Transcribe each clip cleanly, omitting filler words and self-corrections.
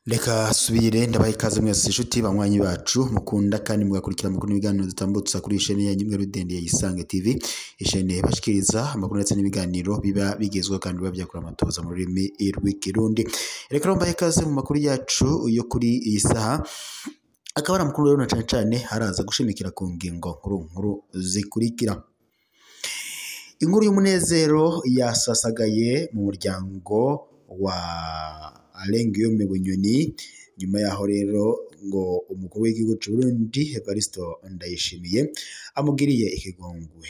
Reka subire ndabaha ikaze mwese inshuti banywanyi bacu mukunda kandi mugakurikira amakuru n'ibiganiro dutambutsa kuri ishene yanyu imwe rudende ya Isange TV, ishene bashikiriza amakuru ndetse n'ibiganiro biba bigezweho kandi biba byakura amatoza mu rurimi rw'ikirundi. Reka rero mbahe ikaze mu makuru yacu yo kuri iyi saha, akaba ari amakuru rero na cane cane haraza gushimikira ku ngingo nkuru nkuru zikurikira. Inkuru y'umunezero yasasagaye mu muryango wa Alain Guillaume Bunyoni nyuma yaho rero ngo umukuru w'igihugu c'u Burundi Evaristo Ndayishimiye amugiriye ikigongwe.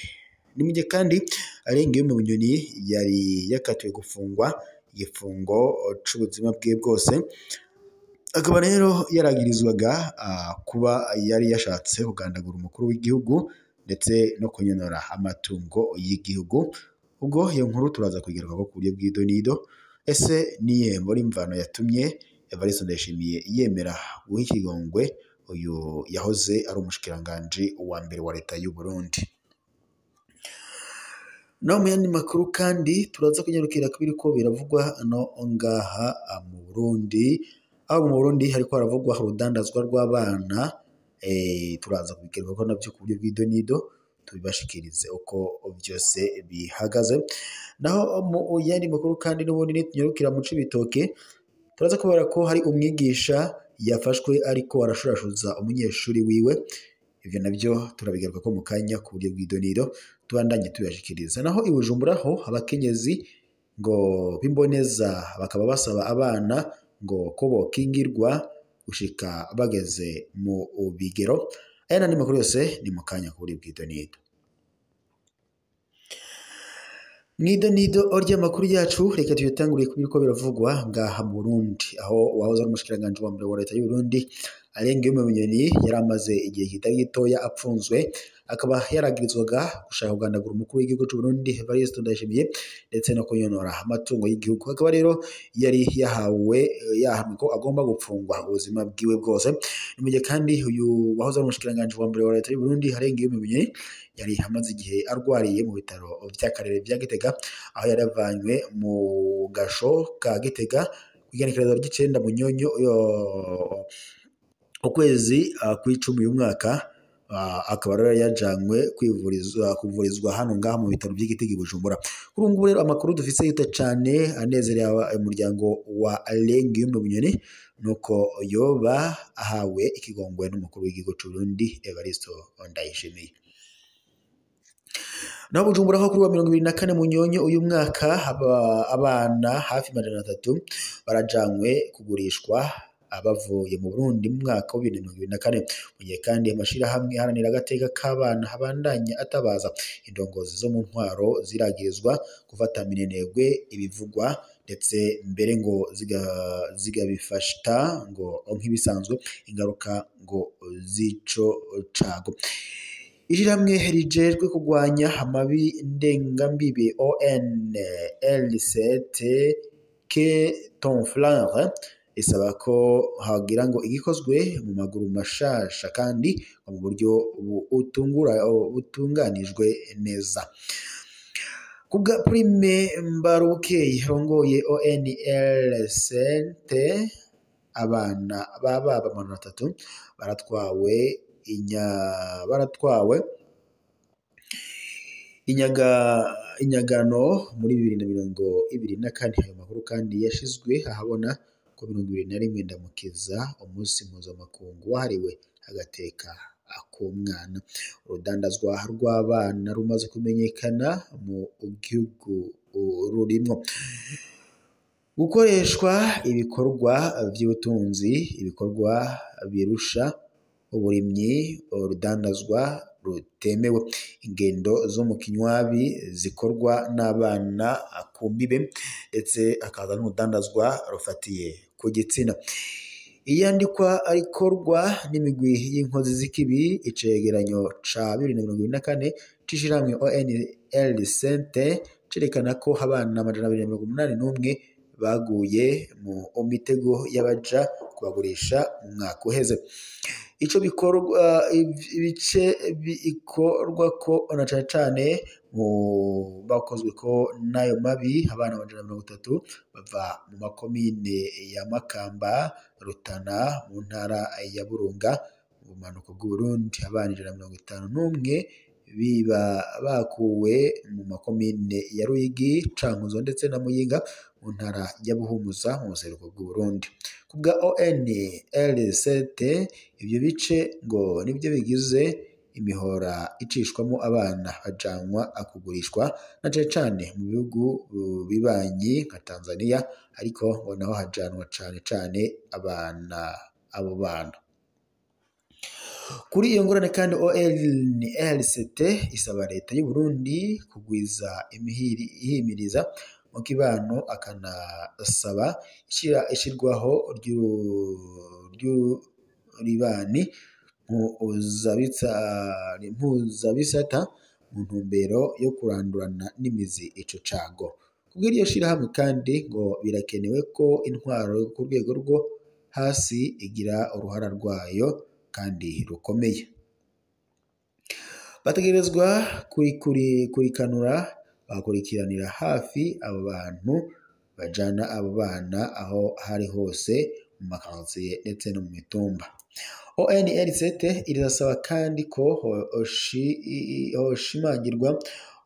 Ni mugihe kandi Alain Guillaume Bunyoni yari yakatiwe gufungwa igifungo c'ubuzima bwe bwose, akaba rero yaragirizwaga kuba yari yashatse kugandagura umukuru w'igihugu ndetse no kunyonora amatungo y'igihugu. Ubwo iyo nkuru turaza kuyigarukako ku buryo bw'idonido. Ese niye mbora imvano yatumye Evaristo Ndayishimiye yemera guha ikigongwe uyu yahoze ari umushikiranganji wa mbere wa leta y'u Burundi? No mu yandi makuru kandi turaza kunyarukira ku biriko biravugwa no ngaha mu Burundi, aho mu Burundi hariko haravugwa urudandazwa rw'abana. Turaza kubigarukako navyo ku buryo bw'idonido tubibashikirize uko vyose bihagaze. Naho mu yandi makuru kandi n'ubundi nitunyarukira mu Cibitoke, turaza kubara ko hari umwigisha yafashwe ariko arashurashuza umunyeshuri wiwe. Ivyo navyo turabigarukako mu kanya ku buryo bw'idonido tubandanye tubibashikiriza. Naho i Bujumbura ho abakenyezi ngo b'imboneza bakaba basaba abana ngo ko bokingirwa gushika bageze mu bigero. Aya n'andi makuru yose ni mu kanya ku buryo bw'idonido. Mw'idonido ry'amakuru yacu reka tuyatanguriye ku biriko biravugwa ngaha mu Burundi, aho uwahoze ari umushikiranganji wa mbere wa leta y'u Burundi Alain Guillaume Bunyoni yari amaze igihe kitari gitoya apfunzwe, akaba yaragirizwaga gushaka kugandagura umukuru w'igihugu c'u Burundi Evariste Ndayishimiye ndetse no kunyonora amatungo y'igihugu. Akaba rero yari yahawe yahamwe ko agomba gupfungwa ubuzima bwiwe bwose. Ni mu gihe kandi uyu wahoze ari umushikiranganji wa mbere wa leta y'u Burundi Alain Guillaume Bunyoni yari amaze igihe arwariye mu bitaro vy'akarere vya Gitega, aho yari avanywe mu gasho ka Gitega kw'igenekerezo ry'icenda Munyonyo ukwezi kw'icumi uyu mwaka, akaba rero yajanywe kuvurizwa hano ngaha mu bitaro vy'Igitega i Bujumbura. Kuri ubu ngubu rero amakuru dufise yuta cane anezereye umuryango wa Alain Guillaume Bunyoni nuko yoba ahawe ikigongwe n'umukuru w'igihugu c'u Burundi Evaristo Ndayishimiye. Naho Bujumbura ho kuri wa 24 Munyonyo uyu mwaka abana hafi 300 barajanywe kugurishwa abavuye mu Burundi mu mwaka wa 2024. Mu gihe kandi amashirahamwe aharanira agateka k'abana abandanya atabaza indongozi zo mu ntwaro ziragirizwa gufata minenegwe ibivugwa ndetse mbere ngo zigabifashita ngo nk'ibisanzwe ingaruka ngo z'ico cago. Ishirahamwe rijejwe kugwanya amabi ndengambibe ONLCT que ton frère isaba ko hagira ngo igikozwe mu maguru mashasha kandi mu buryo butunganijwe neza. Kubwa Prime Mbarukeye rongoye ONLCT, abana baba 300 baratwawe inyagano muri 2024. Ayo makuru kandi yashizwe ahabona ko 21 Ndamukiza, umunsi mpuzamakungu wahariwe agateka k'umwana. Urudandazwa rw'abana rumaze kumenyekana mu gihugu rurimwo gukoreshwa ibikorwa vy'ubutunzi, ibikorwa birusha uburimyi, urudandazwa rutemewe, ingendo zo mu kinywabi zikorwa n'abana ku mbibe, ndetse hakaza n'urudandazwa rufatiye ku gitsina. Iyandikwa rikorwa n'imigwi y'inkozi z'ikibi, icegeranyo ca 2024 c'ishirahamwe ONLCT cerekana ko abana 281 baguye mu mitego y'abaja kubagurisha mu mwaka uheze. Ico bikorwa ibice bikorwa ko na cane cane mu bakozwe ko n'ayo mabi, abana 130 bava mu makomine ya Makamba, Rutana mu ntara ya Burunga mu bumanuko bw'Uburundi. Abana 151 biba bakuwe mu makomine ya Ruyigi, Cankuzo ndetse na Muyinga mu ntara ya Buhumuza mu buseruko bw'Uburundi. Kubwa ONLCT, ivyo bice ngo nivyo bigize imihora icishwamo abana bajanwa kugurishwa na cane cane mu bihugu bibanyi nka Tanzania, ariko ngo naho hajanwa cane cane abana abo bana. Kuri iyo ngorane kandi ONLCT isaba leta y'u Burundi kugwiza ihimiriza mu kibano, akanasaba ishirwaho ry'uribani mpuzabisata mu ntumbero yo kurandurana n'imizi ico cago. Kubw'iryo shirahamwe kandi ngo birakenewe ko intwaro ku rwego rwo hasi igira uruhara rwayo kandi rukomeye. Bategerezwa kurikanura bakurikiranira hafi abo bantu bajana abo bana aho hari hose mu makartier ndetse no mu mitumba. ONLCT irasaba kandi ko hoshimangirwa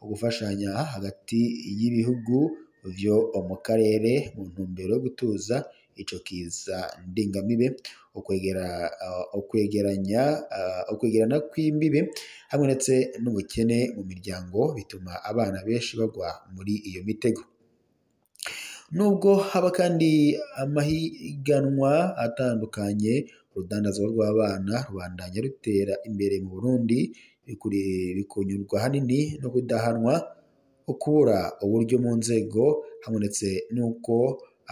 ugufashanya hagati y'ibihugu vyo mu karere mu ntumbero yo gutuza ico kiza ndengamibe, ukwegerana kw'imbibe hamwe ndetse n'ubukene mu miryango bituma abana benshi bagwa muri iyo mitego. Nubwo haba kandi amahiganwa atandukanye, urudandazwa rw'abana rubandanya rutera imbere mu Burundi, bikunyurwa hanini no kudahanwa, ukubura uburyo mu nzego hamwe ndetse n'uko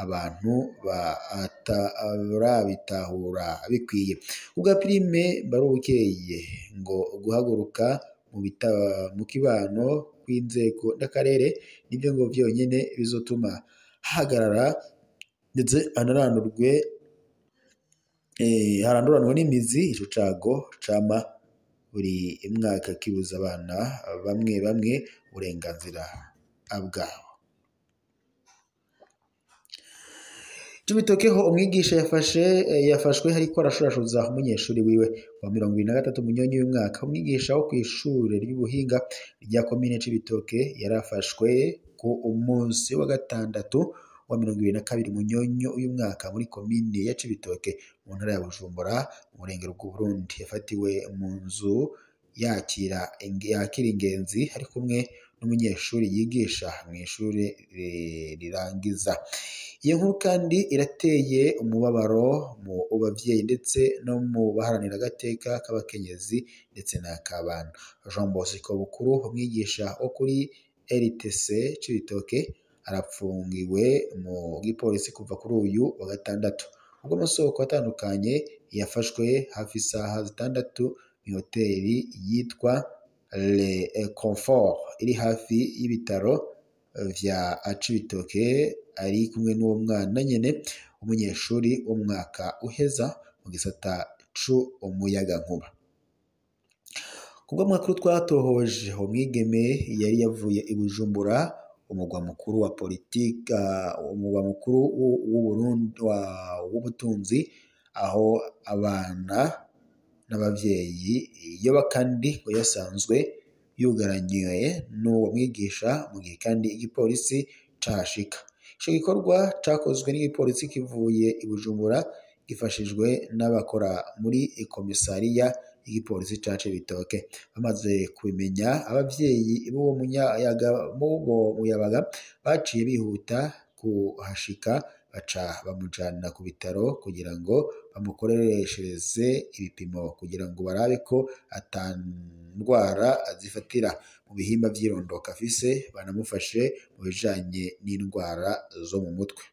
abantu batarabitahura bikwiye. Kubwa Prime Mbarubukeye ngo guhaguruka mu kibano kw'inzego n'akarere nibyo ngo vyonyene bizotuma hahagarara ndetse hanarandurwe haranduranwe n'imizi ico cago cama buri mwaka kibuza abana bamwe bamwe uburenganzira bwabo. Cibitokeho umwigisha yafashwe hariko arashurashuza umunyeshuri wiwe wa 23 Munyonyi w'umwaka. Umwigisha wo kw'ishure ry'ubuhinga rya komine Cibitoke yarafashwe ku umunsi wa gatandatu wa 22 Munyonyo uyu mwaka muri komine ya Cibitoke mu ntara ya Bujumbura mu burengero bw'Uburundi. Yafatiwe mu nzu yakira ingenzi ari kumwe n'umunyeshuri yigisha mw'ishure rirangiza. Iyo nkuru kandi irateye umubabaro mu bavyeyi ndetse no mu baharanira agateka k'abakenyezi ndetse n'ak'abana. Jean Bosco Bukuru, umwigisha wo kuri RTC Cibitoke, arapfungiwe mu gipolisi kuva kuri uyu wa gatandatu. Ubwo amasoko atandukanye yafashwe hafi isaha 6 mw'ihoteli yitwa Le Confort iri hafi y'ibitaro vya Cibitoke, ari kumwe n'uwo mwana nyene umunyeshuri wo mu mwaka uheza mu gisata c'umuyagankuba. Kubw'amakuru twatohoje, umwigeme yari yavuye i Bujumbura, umugwa mukuru wa politika, umugwa mukuru w'Uburundi w'ubutunzi, aho abana n'abavyeyi yoba kandi ngo yasanzwe yugaraniwe n'uwo mwigisha mu gihe kandi igipolisi cahashika. Ico gikorwa cakozwe n'igipolisi kivuye i Bujumbura gifashijwe n'abakora muri komisariya y'igipolisi ca Cibitoke. Bamaze kubimenya, abavyeyi b'uwo muyabaga baciye bihuta kuhashika, baca bamujana ku bitaro kugira ngo bamukoreshereze ibipimo kugira ngo barabe ko ata ndwara zifatira mu bihimba vy'irondoka afise, banamufashe mu bijanye n'indwara zo mu mutwe.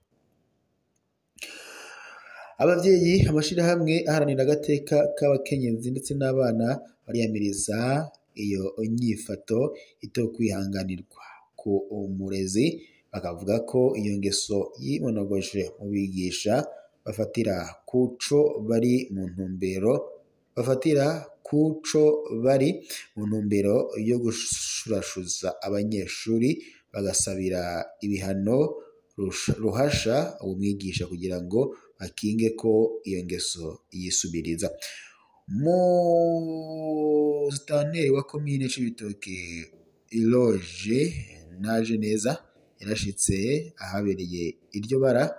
Abavyeyi, amashirahamwe aharanira agateka k'abakenyezi ndetse n'abana bariyamiriza iyo nyifato itokwihanganirwa ku murezi, bakavuga ko iyo ngeso yimonogoje mu bigisha bafatira kuco bari mu ntumbero bafatira kuco bari mu ntumbero yo gushurashuza abanyeshuri, bagasabira ibihano ruhasha uwo mwigisha kugira ngo bakinge ko iyo ngeso yisubiriza. Musitanteri wa komine Cibitoke Eloge Naje Neza yarashitse ahabereye iryo bara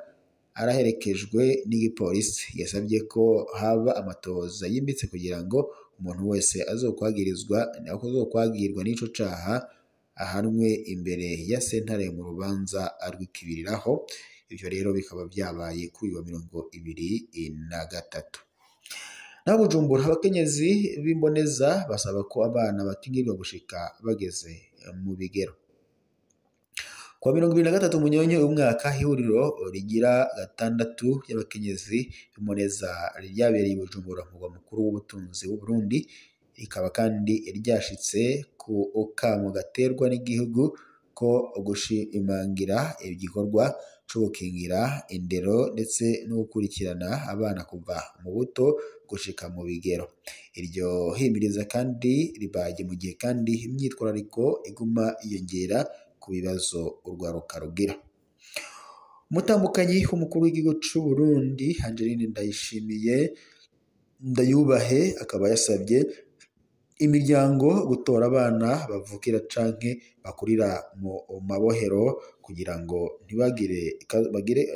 araherekejwe n'igipolisi. Yasabye ko haba amatohoza yimbitse kugira ngo umuntu wese azokwagirwa n'ico caha ahanwe imbere ya sentare mu rubanza rw'ikibiriraho. Ivyo rero bikaba vyabaye kuri uyu wa 23. Naho Bujumbura, abakenyezi b'imboneza basaba ko abana bakingirwa gushika bageze mu bigero. Kuwa 23 Munyonyo uyu mwaka, ihuriro rigira gatandatu y'abakenyezi b'imboneza ryabereye i Bujumbura, umurwa mukuru w'ubutunzi w'Uburundi, rikaba kandi ryashitse ku kamo gaterwa n'igihugu ko gushimangira igikorwa co gukingira indero ndetse no gukurikirana abana kuva mu buto gushika mu bigero. Iryo himiriza kandi ribaye mu gihe kandi imyitwarariko iguma yiyongera ku bibazo urwaruka rugira. Umutambukanyi w'umukuru w'igihugu c'u Burundi Angeline Ndayishimiye Ndayubahe akaba yasabye imiryango gutora abana bavukira canke bakurira mu mabohero kugira ngo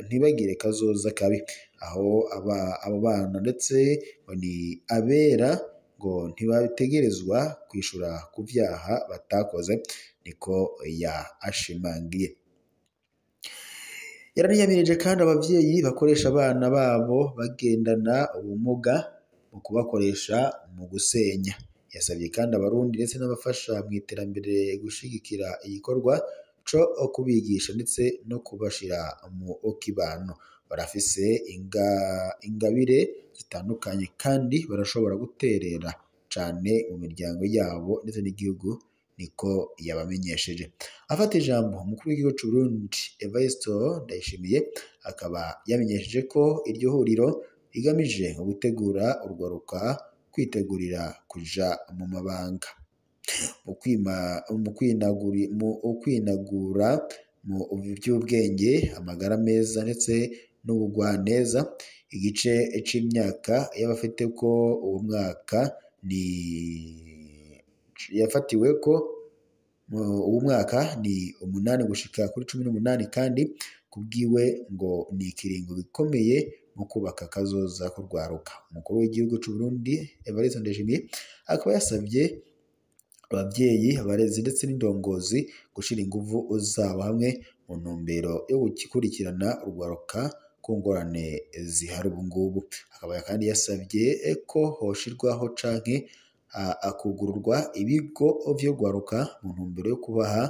ntibagire kazoza kabi, aho abo bana ndetse ngo ni abera ngo ntibategerezwa kwishura ku vyaha batakoze, niko yashimangiye. Yaraniyamirije kandi abavyeyi bakoresha abana babo bagendana ubumuga mu kubakoresha mu gusenya. Yasabye kandi abarundi ndetse n'abafasha mu iterambere gushigikira igikorwa co kubigisha ndetse no kubashira mu kibano. Barafise ingabire zitandukanye kandi barashobora guterera cane mu miryango yabo ndetse n'igihugu, niko yabamenyesheje. Afata ijambo, umukuru w'igihugu c'u Burundi Evariste Ndayishimiye akaba yamenyesheje ko iryo huriro rigamije gutegura urwaruka kwitegurira kuja mu mabanga, mu kwinagura mu vy'ubwenge, amagara meza ndetse n'ubugwaneza. Igice c'imyaka y'abafite ko uwo mwaka ni yafatiwe ko uwo mwaka ni 8 gushika kuri 18, kandi kubwiwe ngo ni ikiringo gikomeye mu kubaka kazoza kurwaruka. Umukuru w'igihugu c'u Burundi Evariste Ndayishimiye akaba yasabye abavyeyi, abarezi ndetse n'indongozi gushira inguvu zabo hamwe mu ntumbero yo gukurikirana urwaruka ku ngorane zihari ubungubu. Akaba kandi yasabye ko hoshirwaho canke akugururwa ibigo vy'urwaruka mu ntumbero yo kubaha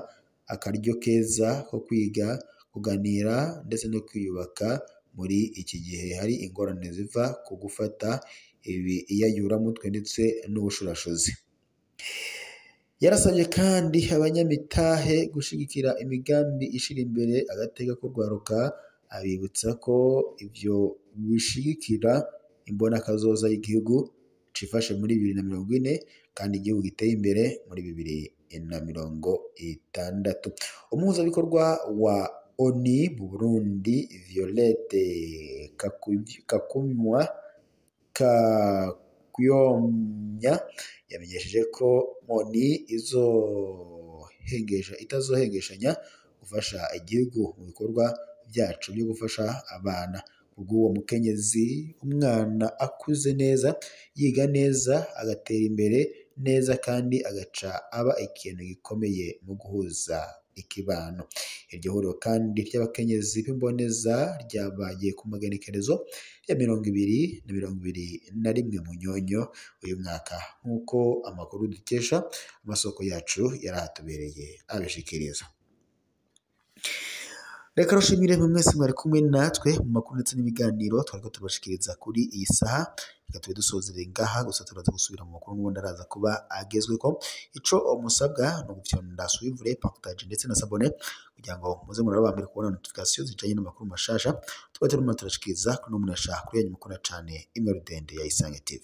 akaryo keza ko kwiga, kuganira ndetse no kwiyubaka muri iki gihe hari ingorane ziva ku gufata ibiyayuramutwe ndetse n'ubushurashuzi. Yarasabye kandi abanyamitahe gushigikira imigambi ishira imbere agateka k'urwaruka, abibutsa ko ivyo bishigikira imbonakazoza y'igihugu cifashe muri 2040 kandi igihugu giteye imbere muri 2060. Umuhuzabikorwa wa ONU mu Burundi Violette Kakumya yamenyesheje ko ONU itazohengeshanya gufasha igihugu mu bikorwa byacu byo gufasha abana. Kubw'uwo mukenyezi, umwana akuze neza, yiga neza, agatera imbere neza kandi agaca aba ikintu gikomeye mu guhuza ikibano. Iryo huriro kandi ry'abakenyezi b'imboneza ryabaye ku magenekerezo ya 20 na 21 Munyonyo uyu mwaka, nk'uko amakuru dukesha amasoko yacu yarahatubereye abishikiriza. Reka rushimire mwe mwese mwari kumwe natwe mu makuru ndetse n'ibiganiro twariko tubashikiriza kuri iyi saha. Reka tube dusozereye ngaha, gusa turaza gusubira mu makuru n'ubundi araza kuba agezweko. Ico musabwa ni ugufyonda suivre, partage ndetse na s'abonner kugira ngo muze muraba mbere kubona notification zijanye n'amakuru mashasha tuba turimo turashikiriza kuri no munasha kuri yanyu mukunda cane imwe rudende ya Isange TV.